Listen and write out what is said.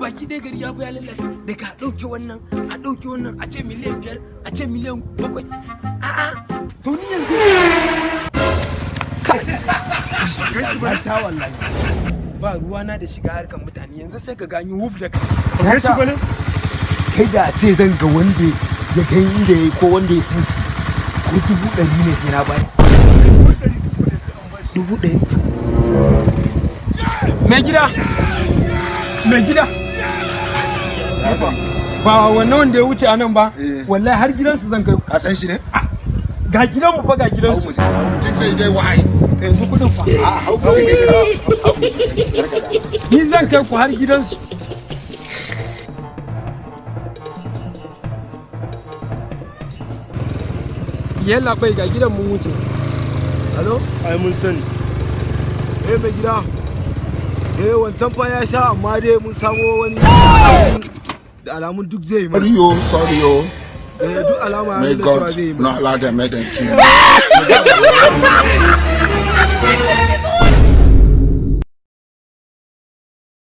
Gabaki ɗaya gari ya ya lalace. Daga a ɗauke wannan, a ɗauke wannan, a ce miliyan 5, a ce miliyan 7. A'a, to ni yanzu kai ba ta, wallahi ba ruwana da shiga harkar mutane. Yanzu sai ka gani wub da kai shi bane. Kai, da a ce zan ga wanda ya kai inda ya yi ko wanda ya san shi, ko 100,000 ne sai na bayar. 100,000. Mai gida, mai gida, ba wannan wanda ya wuce anan ba, wallahi har gidansu zan kai. Ka san shi ne? Ga gidanmu fa, ga gidansu. Say they wise. To yanzu kudin fa? A hau ku kai ka. Ni zan kai ku har gidansu. Yalla bai, ga gidan mun wuce. Hello? Ai mun sani. Eh, mai gida. Eh, wancan fa ya sha, amma dai mun samo wani da alamun duk zai yi mana. Sorry yo, sorry yo. Eh, duk alama ya May nuna cewa God zai yi mana. not allow them make them kill.